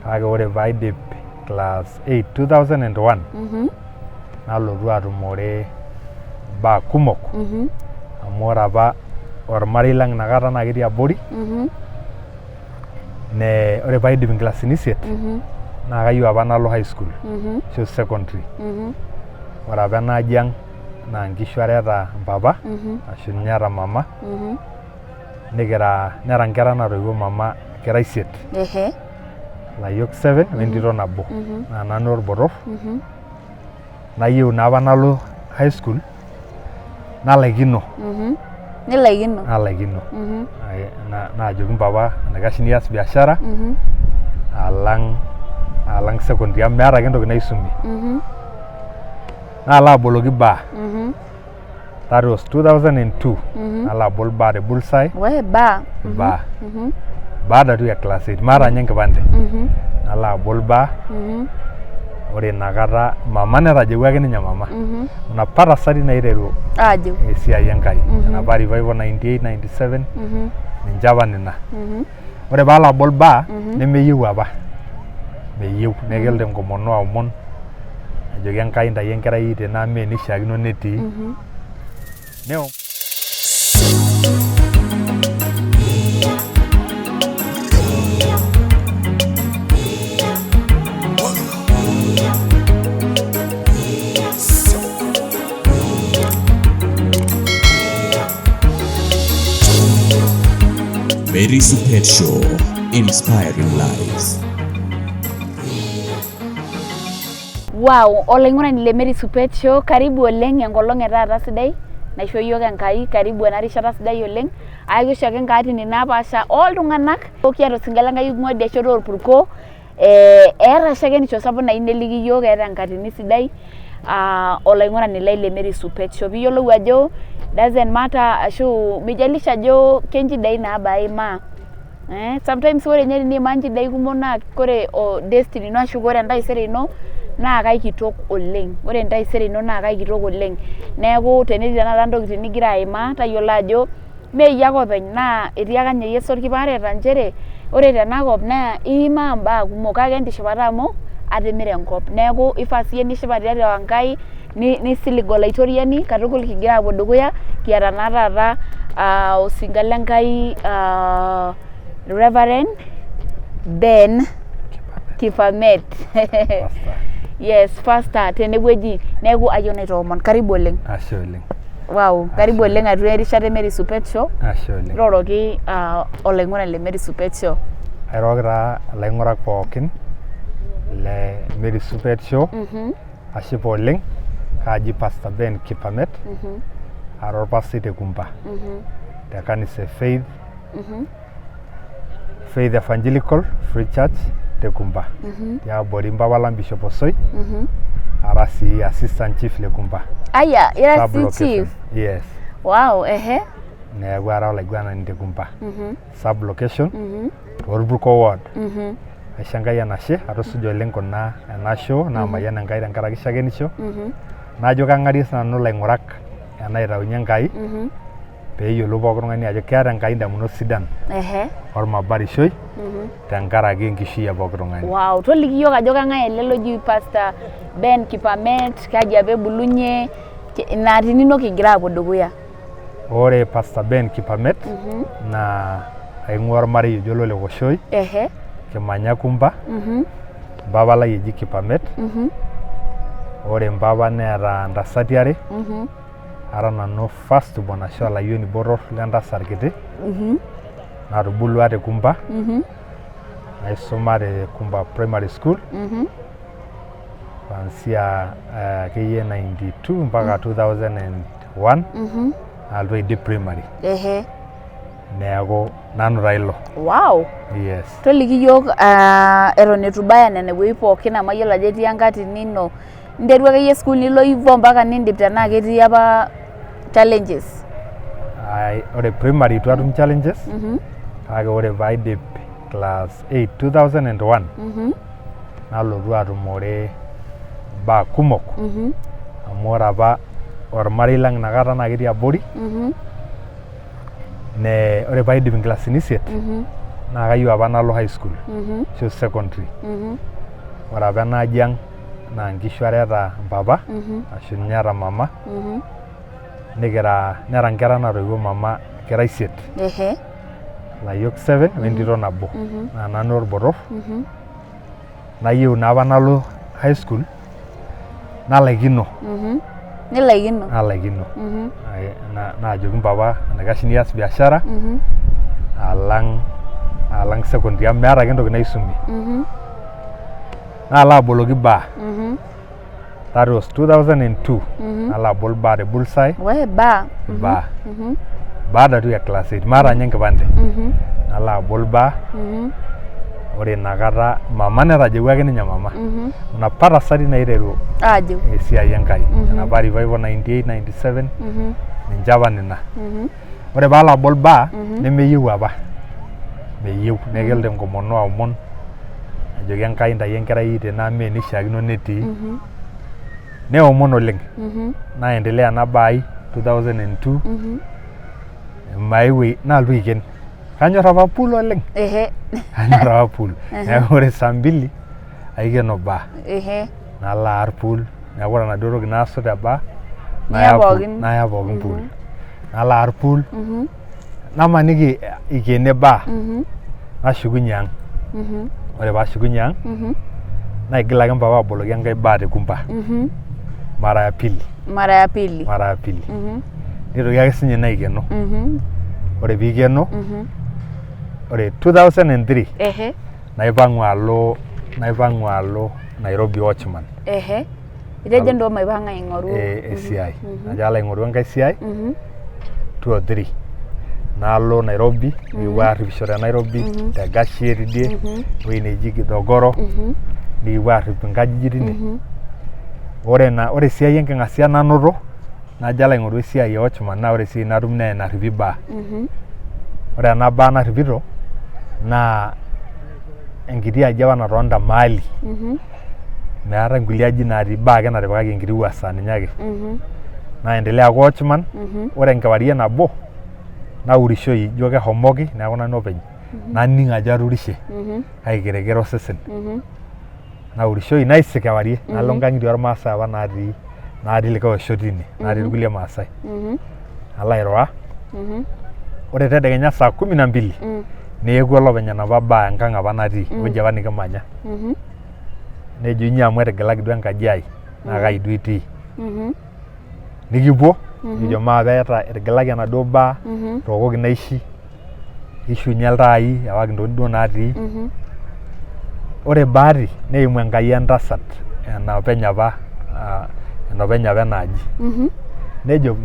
Kake ore paidip class 8 2001 nalotu atumore imbaa kumok amu ore apa ormarei lang inakata naa ketii abori ne ore paidip inkilasini isiet naa kayieu apa nalo high school ashu secondary. Ore apa enaaji ang naa nkishu are eeta mpapa ashu ninye eeta mama nikira nera nkera natoiwuo mama kira isiet. Ilayiok 7 wentito nabo naa nanu orbotorr. Nayieu naa apa nalo high school nalaikino. Nilaikino. Nalaikino. Naajoki mpapa enaikash nias biashara alang alang secondary amu meeta ake entoki naisumie. Nalo aboloki bar. That was 2002. Nalo abol bar te Bullseye. We bar. Bar. Baada tu ya class 8 maata ninye enkipande. Nalo abol bar. Ore inakata mama netajeuwua ake ninye mama. Inapa tasati naiteru Aajo. esiai Enkai. Enapa revival 98 97 ninche apa nena. Ore paalo abol bar nemeyieu apa. Meyieu nekelo tenkomono aomon ajoki Enkai ntayu enkerai tene amu mee eneishiakino netii. Neo Mary Supet Show, inspiring lives. Wow, olaing'urani le Mary Supet Show, karibu oleng enkolong e taata sidai naishoo iyiook Enkai, karibu ena rishata sidai oleng. Ayaki oshiake inkaatini napaasha oltung'anak. Kiata osinka le Nkai oing'ua idia shoto orpurko. Eh, eeta shakenisho sapuk nayieu neliki iyiook, eeta enkatini sidai ah, olaing'urani lai le Mary Supet Show. Piyiolou ajo doesn't matter ashu mijalisha ajo kenchidai nabaa imaa. Eh, sometimes ore ninye teniimaa nchidai kumok naa kore destiny ino ashu kore entaisere ino naa kaikitok oleng. Ore entaisere ino naa kaikitok oleng. Neeku tenetii tenakata ntokitin nigira aimaa tayiolo ajo mee iyie ake openy naa etiaka ninye Yesu orkipareta nchere ore tenakop naa iimaa imbaa kumok kake entishipata amu atimira enkop. Neeku ifaa siyie nishipa tiatua Enkai nisilig Olaitoriani katukul kigira aapuo dukuya kiata naa taata osinka le Nkai Reverend Ben Kipamet. Yes, pastor tenewueji. Neeku ayieu naitoomon. Karibu oleng. Ashe oleng. Wow, karibu oleng atua erishata e Mary Supet Show. Ashe oleng. Iroroki olaing'urani le Mary Supet Show. Airoroki taa ilaing'urak pookin le Mary Supet Show. Ashipa oleng. Kaaji Pastor Ben Kipamet. Ara orpastai te Kumba. Te kanisa e Faith. Faith Evangelical Free Church te Kumba. Tiabori mpapa lang Bishop Osoi. Ara sii assistant chief le Kumba. Aya, ira Sub sii location. chief. Yes. Wow, ehe. Neeku ara olaiguanani te Kumba. Sub location Torpurko ward. Aisho Enkai enashe atusuja oleng kuna ena show naamayian Enkai tenkaraki shakenisho. Najo kang'arie sinanu ilaing'urak enaitaunye Enkai peeyiolou pooki tung'ani ajo keeta Enkai indamunot sidan ormabarishoi tenkaraki enkishui e pooki tung'ani. Wow, toliki iyiook ajo kang'ae ele loji Pastor Ben Kipamet, kaji apa ebulunye, ina atini ino kigira aapuo dukuya. Ore Pastor Ben Kipamet naa aing'ua ormarei oji Olole Koshoi, kimanya Kumba, mpapa lai eji Kipamet. Ore mpapa neeta ntasati are, ara nanu first born ashu olayioni botor lentasat kiti natubulua te Kumba, naisuma te Kumba Primary School kuanzia akeyie 92 mpaka 2001 nalotu aidip primary. Neeku nanu taa ilo. Wow. Yes. Toliki iyiook eton eitu ibaya nene wueji pookin amu ayiolo ajo etii enkatini ino. Interua akeyie sukuul nilo hivyo mpaka nindip tenaa ketii apa challenges. Ore primary eitu atum challenges kake ore paidip class 8 2001 nalotu atumore imbaa kumok amu ore apa ormarei lang inakata naa ketii abori ne ore paidip inkilasini isiet. Naa kayieu apa nalo high school ashu secondary. Ore apa enaaji ang naa nkishu are eeta mpapa ashu ninye eeta mama. Nikira nera nkera natoiwuo mama kira isiet. Ilayiok 7 wentito nabo. Naa nanu orbotorr. Nayieu naa apa nalo high school nalaikino. Nilaikino. Nalaikino. Naajoki mpapa enaikash nias biashara alang alang secondary amu meeta ake entoki naisumie. Nalo aboloki bar. That was 2002. Nalo abol bar te Bullseye. We bar. Bar. Baada tu ya class 8 maata ninye enkipande. Nalo abol bar. Ore inakata mama netajeuwua ake ninye mama. Inapa tasati naiteru Aajo. Esiai Enkai. Enapa revival 98 97 ninche apa nena. Ore paalo abol bar nemeyieu apa. Meyieu nekelo tenkomono aomon ajoki Enkai ntayu enkerai tene amu mee eneishiakino netii. Neomon oleng. Naendelea ena bar ai 2002 maeu nalotu aiken. Kanyor apa pool oleng. Kanyor apa pool. Neeku ore saa mbili aikeno bar. Nalo aar pool. Neeku ore enaduo toki naasu te bar Niya pookin. Naya pookin pool. Nalo aar pool. Namaniki ikene bar. Nashukunye ang. Ore paashukunye ang naigil ake mpapa aboloki enkae bar te Kumba. Mara ya pili. Mara ya pili. Mara ya pili. Nitoki ake sinye ina aikeno. Ore piikeno, ore 2003 naipang'u alo Nairobi watchman. Ehe. Itejo ntoo maipang'a aing'oru. Esiai. Najo alo aing'oru enkae siai 2 or 3. Nalo Nairobi, nikipuo aarripisho te Nairobi, te Gachie tidie, ewueji neji Githogoro, nikipuo aarrip inkajijik tine. Ore esiai enking'asia nanoto, najo alo aing'oru esiai e watchman naa ore esiai natum naa enarripi bar. Ore ena bar narripito naa enkiti aji apa natoonta maali. Meetae nkulie ajijik natii, bar ake natipikaki enkiti wuasa ninye ake. Naendelea aaku watchman, ore enkewarie nabo naurishoi ijo keshomoki neeku nanu openy. Naning ajo aturishe kake kerekere osesen. Naurishoi naisik kewarie nalo nkang'itie ormaasai apa natii likae osho tine natii irkulie maasai. Nalo airura, ore tedekenya saa kumi na mbili neeku olopeny enapa bar enkang apa natii ewueji apa nikimanya. Nejo inyoo amu etigilaki duo enkaji ai naa kai duo itii. Nikipuo nikijo maape etigilaki enaduo bar tookoki naishi ishu ninye iltaai ewaki intokitin duo natii. Ore bahati neimu Enkai entasat enopeny apa enopeny apa ena aji. Nejo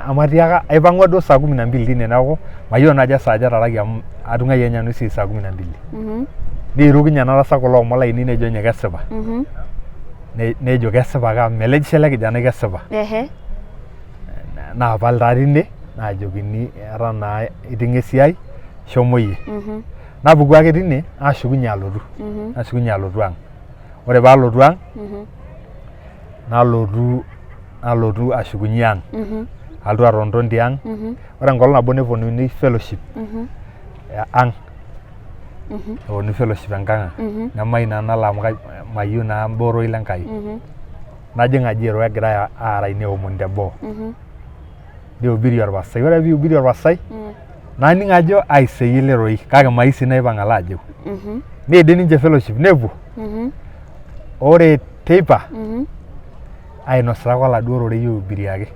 amu atiaka aipang'ua duo saa kumi na mbili tine neeku mayiolo naa ajo kesaaja etaaraki amu atung'uayie ninye nanu esiai saa kumi na mbili. Niiruk ninye ena tasat kulo omon lainei nejo ninye kesipa. Nejo kesipa ake amu melejisho ele kijanai kesipa. Naapal taa tine naajokini etaa naa iting'o esiai shomo iyie. Napuku ake tine nashukunye alotu. Nashukunye alotu ang. Ore paalotu ang nalotu ashukunye ang. Alotu atonton tiang. Ore enkolong nabo neponunui fellowship ang. Neponunui fellowship enkang ang. Nemayieu naa nalo amu mayieu naa boroi le Nkai. Najing aji ero egirae aara neomoni teboo. Nihubiri orpastai. Ore piihubiri orpastai naning ajo aiseyie ele rorei kake mayieu sii naipang alo ajeu. Neidip ninche fellowship nepuo. Ore teipa ainosita ake oladuo rorei oihubiriaki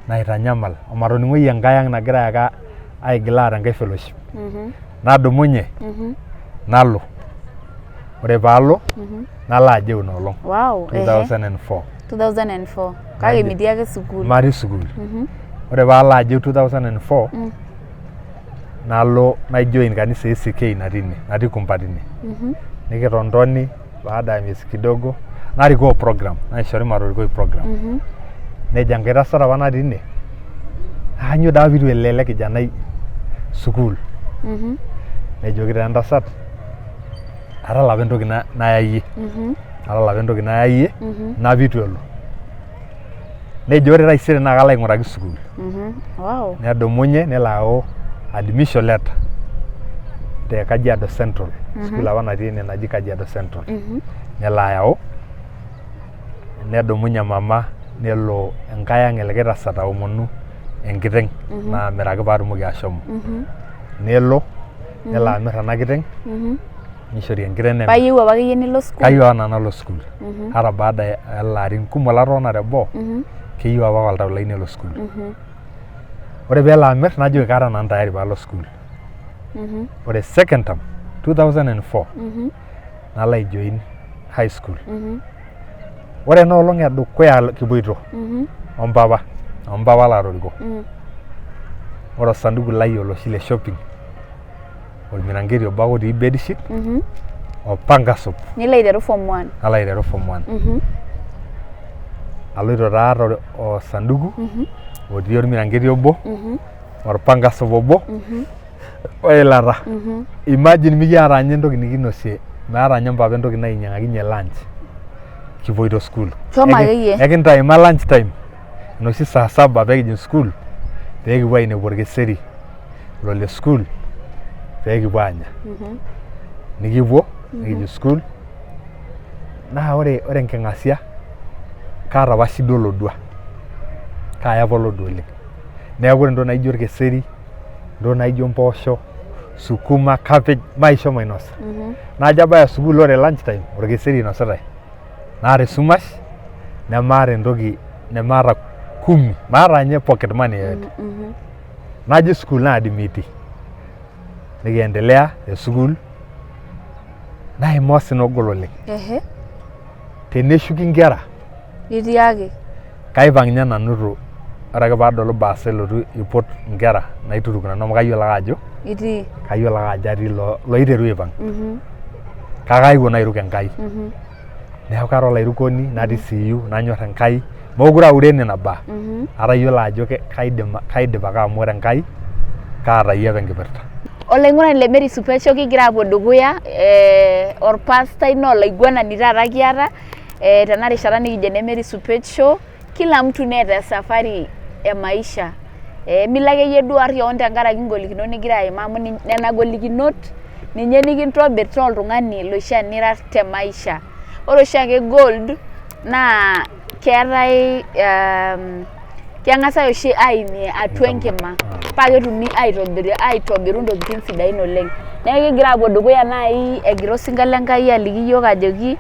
naitanyamal omatoning'oi enkae ang nagirae ake aigil aata enkae fellowship. Nadumunye nalo. Ore paalo nalo ajeu ina olong. 2004. 2004. Kake mitii ake sukuul. Matii sukuul. Ore paalo ajeu 2004 nalo naijoin kanisa e ACK natii ine, natii Kumba tine. Nikitontoni baada ya miezi kidogo narikoo program, naishori matorikoi program. Nejo enkae tasat apa natii ine, kaanyoo daa piitu elo ele kijanai sukuul. Nejoki taa entasat, atala apa entoki nayayie. Atala apa entoki nayayie ina piitu elo. Nejo ore taisere naa kalo aing'uraki sukuul. Nedumunye nelo ayau admission letter. Te Kajiado Central, sukuul apa natii ene naji Kajiado Central. Nelo ayau, nedumunye mama nelo enkae ang' elikae tasat aomonu enkiteng' naamiraki paatumoki ashomo. Nelo, nelo amir ena kiteng', nishori enkiteng' nemir. Paa iyieu apake iyie nilo sukuul? Kayieu apa nanu nalo sukuul. Ata baada olarin kumok latotona teboo, keyieu apake oltau lai nelo sukuul. Ore peelo amir najoki kara nanu tayari paalo sukuul. Ore second term 2004 nalo ai join high school. Ore ena olong edukuya kipoito ompapa, ompapa laatoriko. Ore osanduku lai oloshi le shopping ormiranketi obo ake otii bedsheet o panga soap. Nilo aiteru form one. Nalo aiteru form one. Aloito taa aata osanduku otii ormiranketi obo orpanga supa obo weilata. Imagine mikiata ninye entoki nikinosie, meeta ninye mpapa entoki nainyiang'akinye lunch kipoito sukuul. Shomo akeyie. Ekintaima lunch time enoshi saa saba pee kijing sukuul pee kipuo ainepu orkeseri ilo le sukuul pee kipuo aanya. Nikipuo nikijing sukuul naa ore enking'asia kaata apa shida olodua, kaaya apa olodua oleng. Neeku ore entoki naijo orkeseri, entoki naijo mpoosho, sukuma, cabbage maisho mainosa. Najo abaya sukuul ore lunch time orkeseri inositae. Naata esumash nemaata entoki nemaata kumi, maata ninye pocket money yoyote. Najo sukuul naadimiti. Nikiendelea te sukuul naimaa osina ogol oleng. Teneshuki inkera Itii ake. Kaipang ninye nanu itu ore ake paadol bus elotu aiput inkera naituruk nanu amu kayiolo ake ajo Itii. Kayiolo ake ajo atii loiteru aipang. Kake ayewuo nairuk Enkai. Neeku kara olairukoni natii CU nanyorr Enkai mekure aure nena baa. Atayiolo ajo kaidim kaidip ake amu ore Enkai kaatayie apa enkipirta. Olaing'urani le Mary Supesho kigira aapuo dukuya orpastai naa olaiguanani taata kiata tena rishata nikijo ene Mary Supet Show kila mtu neeta esafari e maisha milo akeyie duo arr kewon tenkaraki ingolikinot nigira aimaa amu nena golikinot ninye nikintobir taa oltung'ani loishia nira te maisha. Ore oshiake gold naa keetae keng'asae oshi aimie atua enkima paa ketumi aitobiru intokitin sidain oleng. Neeku kigira aapuo dukuya naaji egira osinka le Nkai aliki iyiook ajoki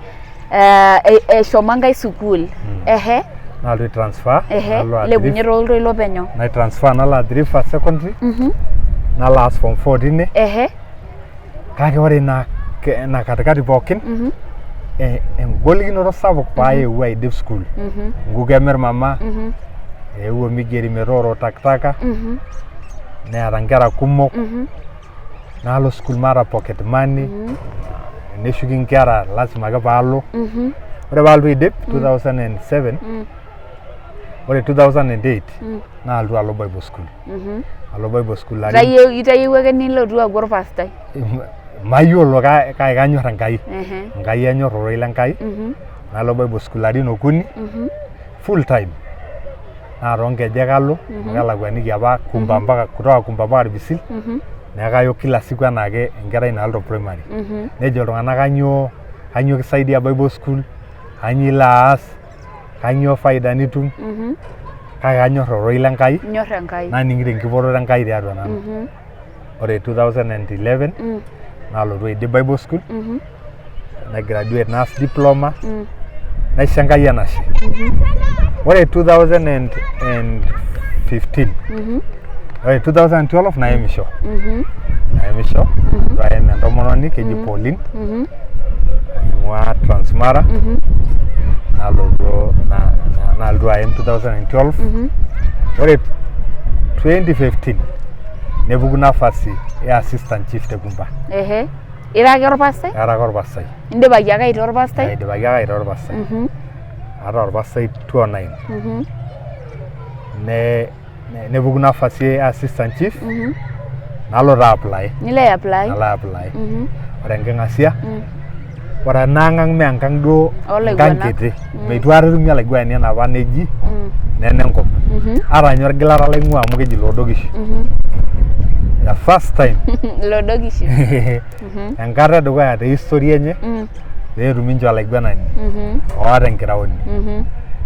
eshomo enkae sukuul. Ehe. Nalotu ai transfer nalo Athi Ilepunye toltoilo penyo. Nai transfer nalo Athi River Secondary nalo aas form 4 tine. Kake ore ina ina katikati pookin engolikinoto sapuk paayewuo aidip sukuul. Nkuku emir mama, eewuo migeri metooro takitaka, neeta nkera kumok. Nalo sukuul maata pocket money, neshuki nkera lazima ake paalo. Ore paalotu aidip 2007, ore 2008 naalotu alo Bible school. Alo Bible school larin Itayiewua ake nilotu aaku orpastai? Mayiolo kake kanyor Enkai. Enkai anyor ororei le Nkai. Nalo Bible school larin okuni full time. Naa toonkejek alo amu kelakuaniki apa Kumba mpaka kutoka Kumba mpaka Orpisil. Neeku kayo kila siku anaake enkerai naloito primary. Nejo iltung'anak kanyoo kanyoo kisaidia Bible school, kanyoo ilo aas, kanyoo faida nitum. Kake kanyor ororei le Nkai. Inyor Enkai. Naning'ito enkipototo Enkai tiatua nanu. Ore 2011 nalotu aidip Bible school. Nai graduate naas diploma. Naisho Enkai enashe. Ore 2015, ore 2012 naemisho. Naemisho, nayem entomononi keji Pauline. Aing'ua Transmara. Nalotu nalotu aem 2012. Ore 2015 nepuku nafasi e assistant chief te Kumba. Ehe. Ira ake orpastai? Ara ake orpastai. Indipaki ake aitaa orpastai? Aidipaki ake aitaa orpastai. Ataa orpastai 2009. Nepuku nafasi e assistant chief nalo taa apply. Nilo ai apply? Nalo apply. Ore enking'asia, ore ena ang' ang' mee enkang' duo enkang' kiti. Meitu aikata etumi olaiguanani enapa neji nena enkop. Ata ninye orgilata laing'ua amu keji Loodokishu. The first time. Lodokisho. Enkata edukuya te history enye peetumi ninche olaiguanani oota enkiraoni.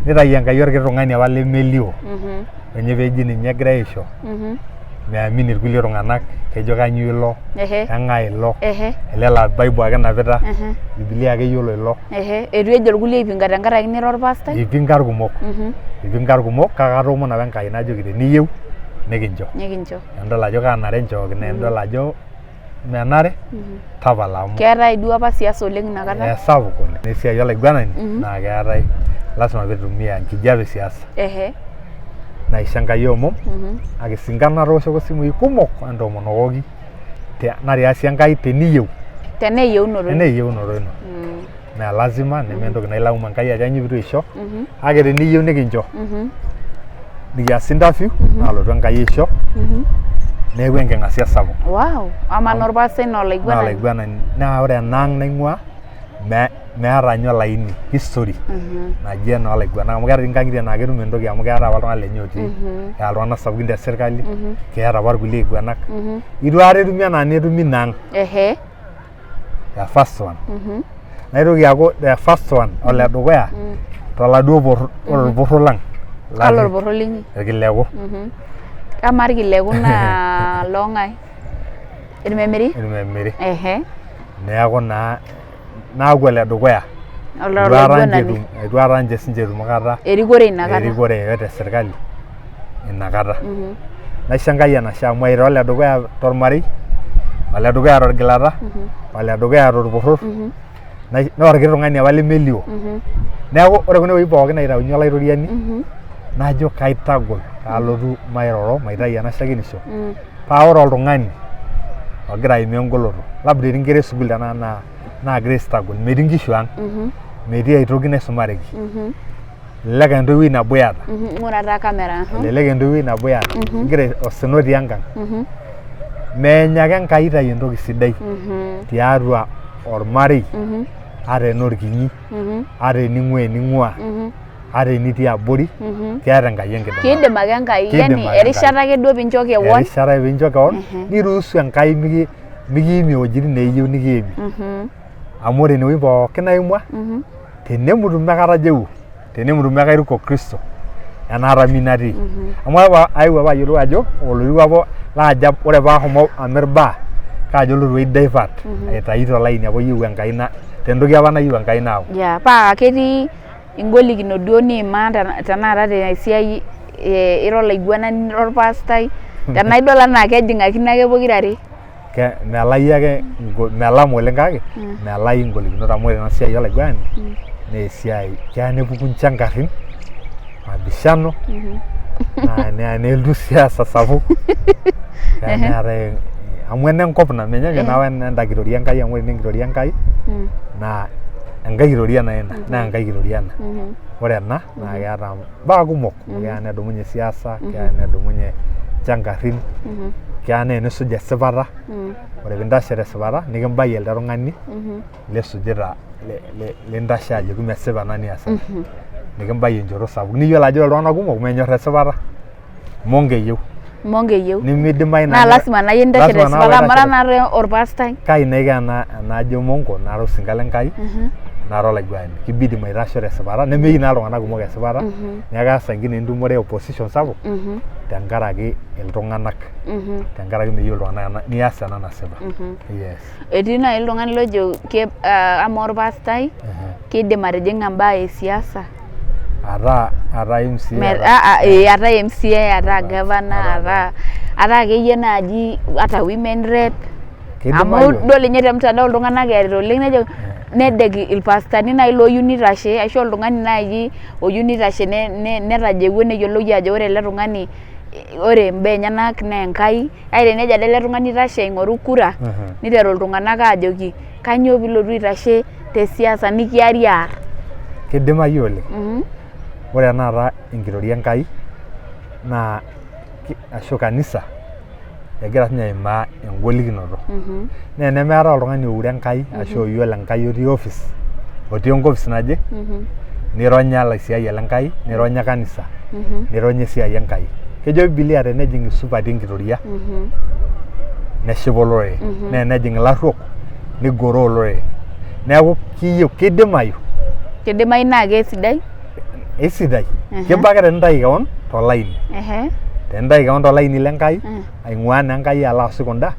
Nitayu Enkai orkiti tung'ani apa lemelio ninye peeji ninye egirai aisho meamini irkulie tung'anak kejo kanyoo ilo, keng'ae ilo, ele laa Bible ake enapita, Bibilia ake eyiolo ilo. Etu ejo irkulie aipinga tenkaraki nira orpastai? Ipinga irkumok, ipinga irkumok kake atoomono apa Enkai najoki teniyieu nikincho. Nikincho. Enidol ajo kaanare nchooki naa enidol ajo menare tapala amu Keetae duo apa siasa oleng inakata? Sapuk oleng. Esiai olaiguanani naa keetae lasima piitumia enkijape siasa. Naisho Enkai omom kake isinkan natooshoko isimui kumok entoomonokoki natiaka sii Enkai teniyieu. Tenaa eyieunoto ino. Tenaa eyieunoto ino. Mee lazima neme entoki nailaumu Enkai ajo kainyoo piitu aisho kake teniyieu nikincho. Nikias interview nalotu Enkai aisho neeku enking'asia sapuk. Wow, amaa naa orpastai naa olaiguanani. Naa olaiguanani. Naa ore enaang naing'ua meeta ninye olaini history naji enoo laiguanak amu keeta inkang'itie naa ketum entoki amu keeta apa oltung'ani lenye otii keeta iltung'anak sapukin te sirkali keeta apa irkulie aiguanak itu aikata etumi enaa netumi ina ang. The first one. Naitoki aaku the first one oledukuya toladuo porro ore orporro lang Kalo orporro linyi? Irkileku. Amaa irkileku naa loong'ae? Irmemeri? Irmemeri. Neeku naa naaku oledukuya. Olaiguanani. Eitu aikata ninche sinche etum kata Erikore ina kata. Erikore yoyote e sirkali ina kata. Naisho Enkai enashe amu aitaa oledukuya tormarei, oledukuya torgilata, oledukuya torporor, naa orkiti tung'ani apa lemelio. Neeku ore kuna wuejitin pookin naitaunye Olaitoriani najo kaitagol palotu mairoro maitayu ena shakenisho paa ore oltung'ani ogira aimaa engoloto labda etii inkera esukuul tenakata naagira ai struggle metii inkishu ang metii aitoki naisumareki elelek aa entoiwuoi nabo iyata Ng'ura taa camera. Elelek aa entoiwuoi nabo iyata igira osina otii enkang meeny ake Enkai itayu entoki sidai tiatua ormarei ata enaa orkinyi ata ening'ua ening'ua ata enitii abori keeta Enkai enkidimata. Kiidim ake Enkai, Kiidim yani ake Enkai. Erishata ake duo piincho kewon. Erishata piincho kewon niruhusu Enkai mikiimie iwuejitin neeyieu nikiimie. Amu ore inewueji pookin naimua tenemutu mekata ajo eewuo, tenemutu mekairuko Kristo enaata mi natii. Amu aewuo apa ayiolou ajo oloirua apa laajo ore paashomo amir baa kaajo olotu ai divert aitayu tolaini apa oyieu Enkai tentoki apa nayieu Enkai naaku. Yeah, paa ketii ingolikinot duo niimaa tenakata te siai ira olaiguanani ira orpastai tenaa idol anaa kejing'akino ake pokirare. Melayu ake melama oleng kake melayu ingolikinot amu ore ena siai olaiguanani naa esiai keya nepuku inchankarrin, mabishano naa neya nelotu siasa sapuk keya neetae amu enenkop ina menyanyuk naa wenda kitoria Enkai amu ore enkitoria Enkai naa enkai kitoria naa ina naa enkai kitoria ena. Ore ena naa keeta imbaa kumok amu keya nedumunye siasa, keya nedumunye inchankarrin, keya naa enisuj esipata, ore piintashe tesipata nikimbayie elde tung'ani lisujita lintashe ajoki mesipa ena niasita. Nikimbayie enchoto sapuk niyiolo ajo ore iltung'anak kumok menyorr esipata, mongo eyieu. Mongo eyieu. Nimidimayu naa lasima naa iyie nintashe tesipata amu ira naatoi orpastai. Kai naa iko enajo mongo nara osinka le Nkai nara olaiguanani. Kibidi maitasho tesipata nemeyieu naa iltung'anak kumok esipata neeku keya saa ingine nitumore opposition sapuk tenkaraki iltung'anak tenkaraki meyieu iltung'anak nias ena nasipa. Yes. Etii naaji oltung'ani lojo amaa orpastai keidim atijing'a imbaa e siasa? Ataa ataa MCA ataa MCA ataa governor ataa ataa akeyie naaji ata women rep amu idol ninye te mtandao iltung'anak earita oleng nejo nedek irpastani naaji looyieu nitashe ashu oltung'ani naaji oyieu nitashe netajeuo neyiolou ajo ore ele tung'ani ore imbaa enyenak naa Enkai kake tenejo ade ele tung'ani aitashe aing'oru kura niteru iltung'anak aajoki kanyoo piilotu aitashe te siasa nikiari aar. Kidimayu oleng. Ore tenakata enkitoria Enkai naa ashu kanisa egira sinye aimaa engolikinoto. Naa enemeetae oltung'ani oure Enkai ashu oyiolo Enkai otii office, otii enkopis naje nironya ilaisiayiak le Nkai, nironya kanisa, nironya esiai Enkai. Kejo Bibilia tenejing isupati enkitoria. Neshipa olorere. Naa enejing ilarruok nigoroo olorere. Neeku kiyieu, kidimayu. Kidimayu naa kesidai. Eisidai. Kiba ake tenintayu keon tolaini. Tenintayu keon tolaini le Nkai aing'uaa naa Enkai alo asuk kunda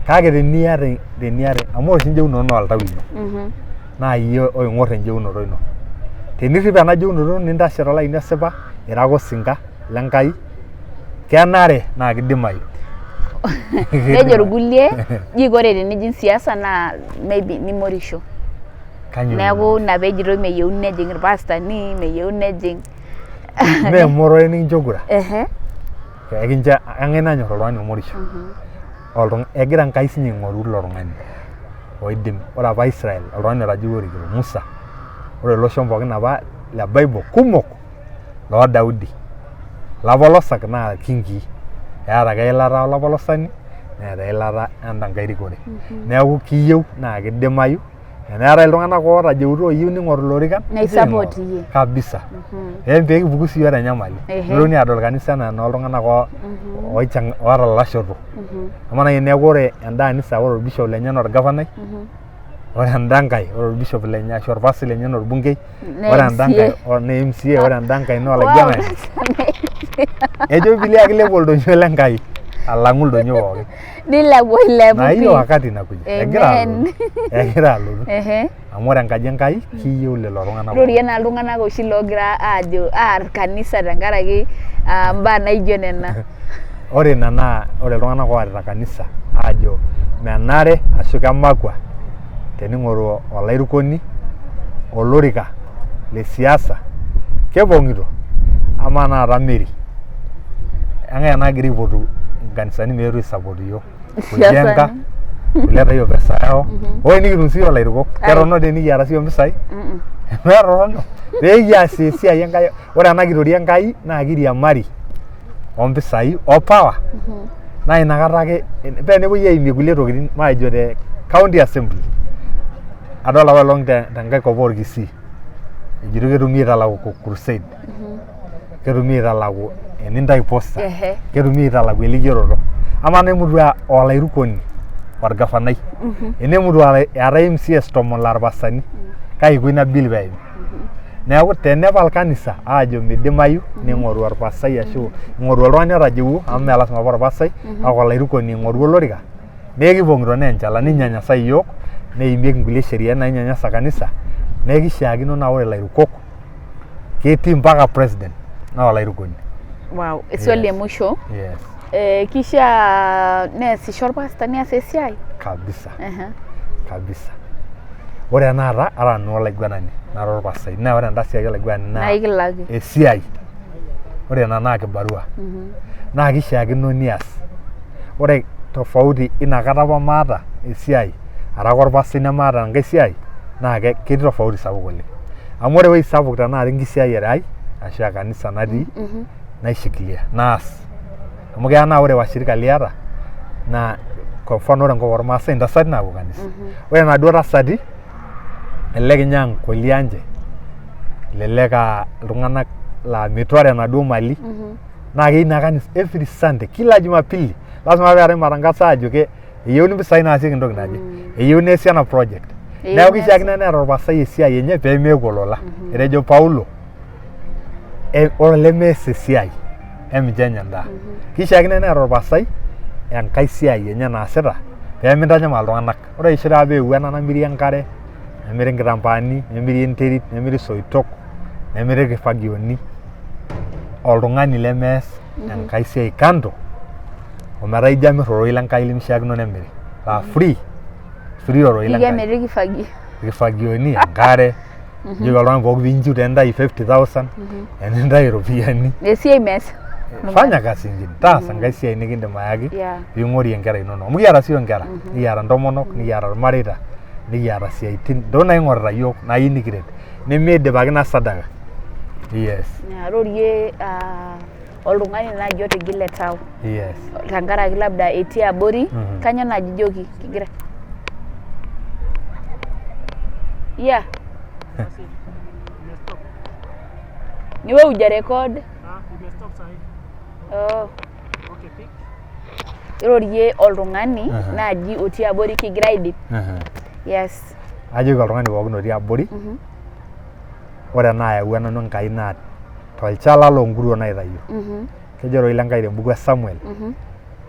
kake teniata teniata amu ore oshi enjeunoto naa oltau lino. Naa iyie oing'or enjeunoto ino. Tenirrip ena jeunoto nintashe tolaini osipa ira ake osinka le Nkai kenare naa kidimayu. Nejo irkulie ji ore tenijing siasa naa maybe nimorisho. Neeku ina peejitoi meyieuni nejing irpastani, meyieuni nejing Mee emorore nikincho kura. Ekincho eng'ae nanyor oltung'ani omorisho. Egira Enkai sinye aing'oru ilo tung'ani oidim. Ore apa Israel oltung'ani otajeuwuo orikito Musa. Ore iloshon pookin apa le Bible kumok loo Daudi. Lapolosak naa kinkii. Eeta ake eilata olapolosani neeta eilata enda nkae rikore. Neeku kiyieu naa kidimayu teneetae iltung'anak ootajeutua ooyieu ning'oru ilorikan Na isupport iyie. kabisa pee kipuku siyiook tenyamali mitokini aadol kanisa enaa enooltung'anak oota ilashoto amaa naaji eneeku ore enda anisa ore orbishop lenye naa orgavanai ore enda nkae ore orbishop lenye ashu orpastai lenye naa orbungei ore enda nkae naa MCA ore enda nkae naa olaiguanani ejo Bibilia kilepu oldonyio le Nkai alang'u ildonyio pookin Nilepu ailepu na hiyo pii. wakati inakuja egira Amen. alotu egira alotu Ehe. amu ore enkaji Enkai kiyieu lelo tung'anak Rorie naa iltung'anak oshi loogira aajo aar kanisa tenkaraki ah, mbaa naijo nena. Ore ina naa ore iltung'anak oarita kanisa aajo menare ashu kemakwa tening'oru olairukoni olorika le siasa kepong'ito. Amaa taata Mary, eng'ae nagira aipotu inkanisani meetu aisupport iyiok? Kujenga, kuleta hiyo pesa yao. Ore nikitum sii ilairukok, ketoronok dii enikiata sii impisai. Mee toronok. Pee kiasie esiai Enkai. Ore ena kitoria Enkai naa kiriamari ompisai o power naa inakata ake paa enepuoi aimie kulie tokitin matejo te county assembly adol apa elong tenkae kop orkisii ejito ketumi aitalaku crusade ketumi aitalaku enintayu poster ketumi aitalaku elikioroto amaa nemutu aa olairukoni orgavanai enemutu aa eetae MCAs tomon laa irpastani kai iko ina bill peim Neeku tenepal kanisa aajo midimayu ning'oru orpastai ashu ing'oru oltung'ani otajeuwuo amu mee lasima paa orpastai kake olairukoni ing'oru olorika naa ekipong'ito naa enchalan ninyanyasa iyiook neimieki nkulie sheriani nainyanyasa kanisa neeku kishiakino naa ore ilairukok ketii mpaka president naa olairukoni. Wow, swali ya mwisho. Yes. Eh, kishaa neesisho orpasta nias esiai? Kabisa. Kabisa. Ore enaata ara nanu olaiguanani nara orpastai naa ore enda siai olaiguanani naa ikilaki esiai. Ore ina naa kibarua. Naa kishiakino nias. Ore tofauti ina kata apa maata esiai ara ake orpastai nemaata enkae siai naa ketii tofauti sapuk oleng. Amu ore ewueji sapuk tenakata enkisiayiare ai ashu e kanisa natii naishikilia naas. Amu keya naa ore washirika liata naa kwa mfano ore enkop ormaasai intasati naapuo kanisa. Ore inaduo tasati elelek ninye aa nkolia nche, elelek aa iltung'anak laa mituare inaduo mali naa keyieu ina kanisa every Sunday kila jumapili lazima peetae matangazo aajo eyieuni mpisai naasieki entoki naje, eyieuni neesi ena project. Neeku kishiakino neeta orpastai esiai enye pee meeku olola. Etejo Paulo ore olemees esiai emincho enya endaa. Kishiakino neeta orpastai enkae siai enye naasita pee mintanyamal iltung'anak. Ore oshi taata peewuo ena namiri enkare, nemiri nkitambaani, nemiri enterit, nemiri isoitok, nemiri irkifagioni, oltung'ani lemees enkae siai kando ometaa ijo amirr ororei le Nkai lemishiakino nemiri aa free, free ororei le Ijo Nkai. kemiri irkifagio. Irkifagioni, enkare, ijoki oltung'ani pooki piinchiu tenintayu 50,000 tenintayu iropiyiani. Esiai mees. Fanya kazi ingine, taasa enkae siai nikindim ayaki piing'orie inkera inonok. Amu kiata siyiok inkera, nikiata intomonok, nikiata irmareita, nikiata isiaitin, intokitin naing'orita iyiok naayieu nikiret nimiidip ake ina sadaka. Yes. Rorie oltung'ani naaji otigile tau. Yes. Tenkaraki labda etii abori, kanyoo naaji ijoki kigira? Yeah. Ni wewe hujarecord? Oh. Irorie oltung'ani naaji otii abori kigira aidip. Yes. Ajoki oltung'ani pookin otii abori, ore enaayawua nanu Enkai naa tolchala loonkuruon naitayio. Kejo ororei le Nkai tembuku e Samuel,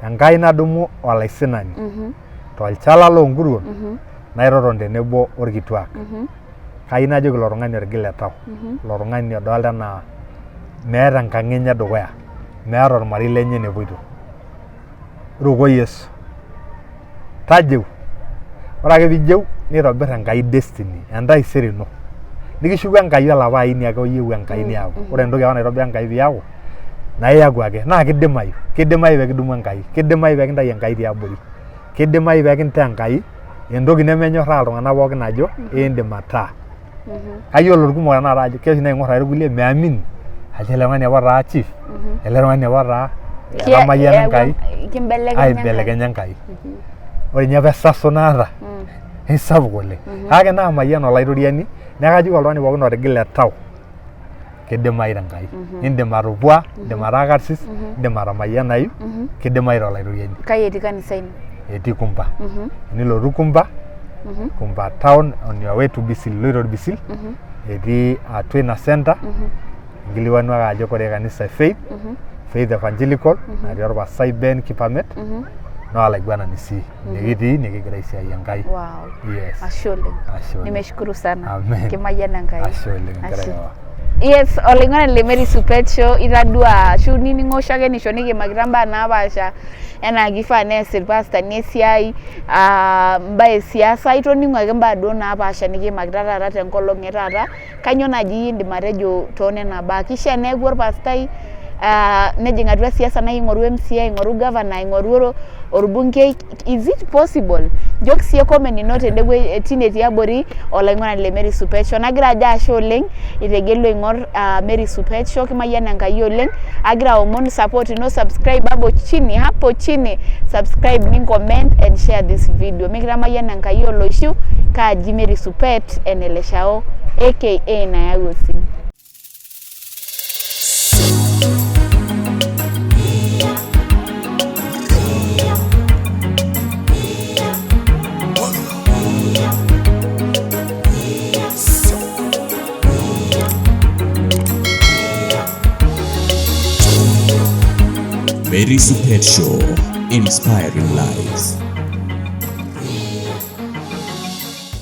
Enkai nadumu olaisinani tolchala loonkuruon naitoton tenebo orkituak. Kayieu najoki ilo tung'ani otigile tau, ilo tung'ani odolta enaa meeta enkang enye dukuya, meeta ormarei lenye enepoito. Ruko Yesu. Tajeu. Ore ake piijeu nitobir Enkai destiny, entaisere ino. Nikishuku Enkai olapa aini ake oyieu Enkai niaku. Ore entoki apa naitobira Enkai piaku, naa iyaku ake. Naa kidimayu. Kidimayu pee kidumu Enkai. Kidimayu pee kintayu Enkai tiabori. Kidimayu pee kintaa Enkai entoki nemenyorraa iltung'anak pookin ajo indim ataa. Kayiolo irkumok tenakata ajo keoshi naing'or ake irkulie meamini ajo ele tung'ani apa otaa chief, ele tung'ani apa otaa etamayiana Enkai, Kimbelekenya Enkai. aibelekenya Enkai. Ore ninye apa esaso naata isapuk oleng. Kake naamayian Olaitoriani, neeku kajoki oltung'ani pookin otigile tau kidimayu tenkai. Indim atopua, indim ataa karsis, indim atamayianayu, kidimayu tolaitoriani. Kai etii kanisa ino? Etii Kumba. Tenilotu Kumba, Kumba town on your way to Bisil, iloito Orbisil, etii atua ina center, inkilikuanu ake ajo koree kanisa e Faith, Faith Evangelical, natii Orpasai Ben Kipamet, naa olaiguanani sii. Ine kitii, nikigira aisiai Enkai. Wow. Yes. Ashe oleng. Ashe oleng. Nimeshukuru sana. Amen. Kimayian Enkai. Ashe oleng, Ashe. Enkerai oo. Yes, olaing'urani le Mary Supet Show itadua ashu nining'o shakenisho nikiimakita imbaa napaasha enaa kifaa nees irpastani esiai imbaa e siasa itoning'o ake imbaa duo napaasha nikiimakita taata tenkolong e taata. Kainyoo naaji indim atejo too nena baa? Kishaa neeku orpastai nejing atua siasa nai aing'oru MCA, aing'oru governor, aing'oru orbungei, is it possible? Nchooki siiyie comment ino tende wueji tine tiabori olaing'urani le Mary Supet Show. Nagira ajo ashe oleng itegelua aing'or Mary Supet Show, kimayian Enkai oleng. Agira aomon support ino, subscribe hapo chini, hapo chini subscribe ni comment and share this video. Mikitamayiana Enkai oloishu, kaaji Mary Supet Eneleshao aka Nayau Osim. Mary Supet Show, inspiring lives.